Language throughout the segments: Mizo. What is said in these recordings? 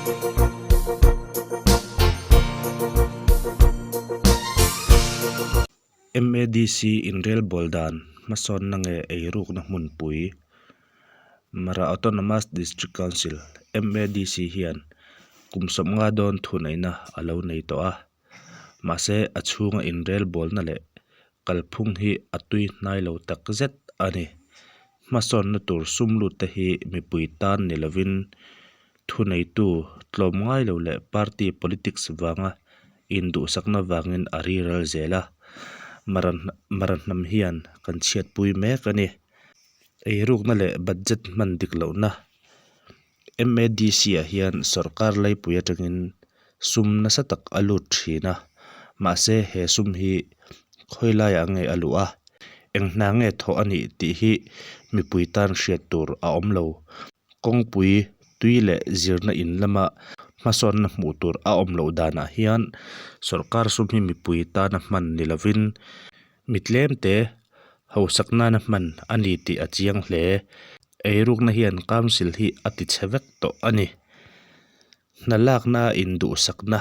MADC inrelbawl dan hmasawnna nge eirukna hmunpui Mara Autonomous District Council, MADC, hian kum sawmnga dawn thuneihna a lo nei tawh a. Mahse, a chhunga inrelbawlna leh kalphung hi a tui hnai lo tak zet a ni. Hmasawnna tur sum lut te hi mipui tan ni lovin thuneitu tlawm ngai lo leh party politics vanga induhsakna vangin a riral zel a, Mara Mara hnam hian kan chhiatpui mek a ni. Eirukna leh budget hman dik lohna MADC-ah hian sorkar laipui atangin sum nasa tak a lut thin a, mahse he sum hi khawi laiah nge a luh a, eng hna nge thawh a nih tih hi mipui tan hriat tur a awm lo. Kawngpui tui leh zirna in lama hmasawnna hmuh tur a awm loh danah hian sorkar sum hi mipui tana hman ni lovin mi tlemte hausak nana hman a ni tih a chiang hle. Eirukna hian council hi a ti chhe vek tawh a ni. Hna lakna induhsakna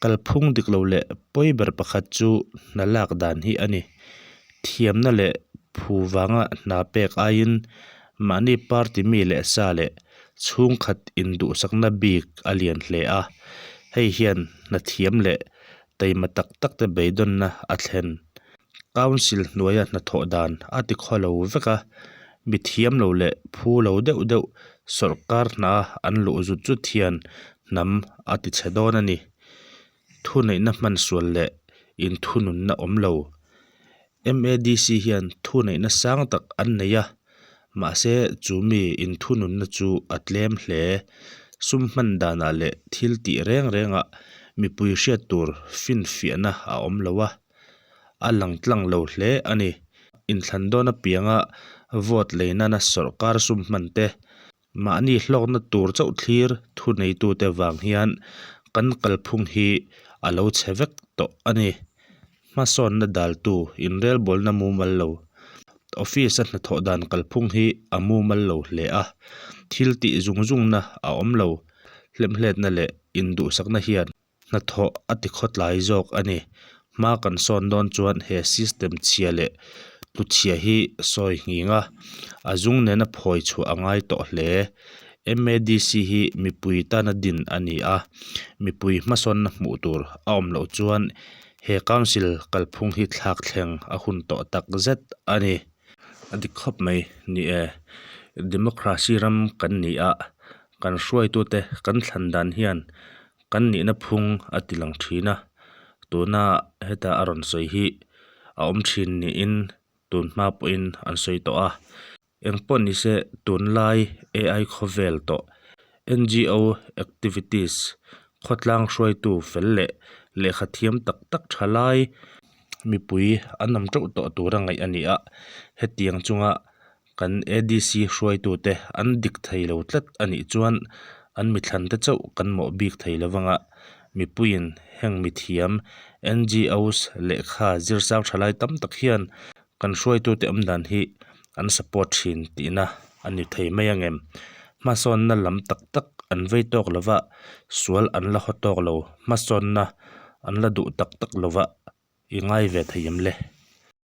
kalphung dik lo leh pawi ber pakhat chu hna lak dan hi a ni. Thiamna leh phu vanga hna pek aiin mahni party mi leh sa leh chhungkhat induhsakna bik a lian hle a, hei hian hna thiam leh taima tak tak te beidawnna a thlen. Council hnuaia hnathawh dan a ti khaw lo vek a, mi thiam lo leh phu lo deuh deuh sawrkar hna an luh zut zut hian hnam a ti chhe dawn a ni. Thuneihna hman sual leh inthununna awm lo. MADC hian thuneihna sang tak an nei a, mahse chu mi inthununna chu a tlem hle. Sum hman danah leh thil tih reng rengah mipui hriat tur finfiahna a awm lo a. a lang tlang lo hle a ni. Inthlan dawn apianga vote lei nana sawrkar sum hman te, mahni hlawkna tur chauh thlir thuneitute vang hian kan kalphung hi a lo chhe vek tawh a ni. Hmasawnna daltu inrelbawlna mumal lo. Office-a hnathawh dan kalphung hi a mumal lo hle a, thil tih zung zungna a awm lo. Hlemhletna leh induhsakna hian Hnathawh a ti khawtlai zawk a ni. Hma kan sawn dawn chuan he system chhia leh tluchhia hi sawi nghing a, a zung nena phawi chhuah a ngai tawh hle. MADC hi mipui tana din a ni a, mipui hmasawnna hmuh tur a awm loh chuan he council kalphung hi thlak thleng a hun tawh tak zet a ni. A dik khawp mai ni e, democracy ram kan ni a, Kan hruaitute kan thlan dan hian kan nihna phung a ti lang thin a, tuna heta a rawn sawi hi a awm thin niin tun hma pawhin an sawi tawh a. Engpawh nise tunlai AI khawvel tawh NGO activities khawtlang hruaitu fel leh lehkha thiam tak tak tha lai mipui an awm teuh tawh tura ngaih a ni a, hetiang chunga Kan ADC hruaitute an dik thei lo tlat a nih chuan an mithlante chauh kan mawh bik thei lo vanga mipuiin heng mithiam NGOs lehkha zirsang thalai tam tak hian kan hruaitute awmdan hi an support thin tihna a ni thei mai angem. Hmasawnna lam tak tak an vei tawk lova sual an la haw tawk lo, hmasawnna an la duh tak tak lova i ngai ve thei em le?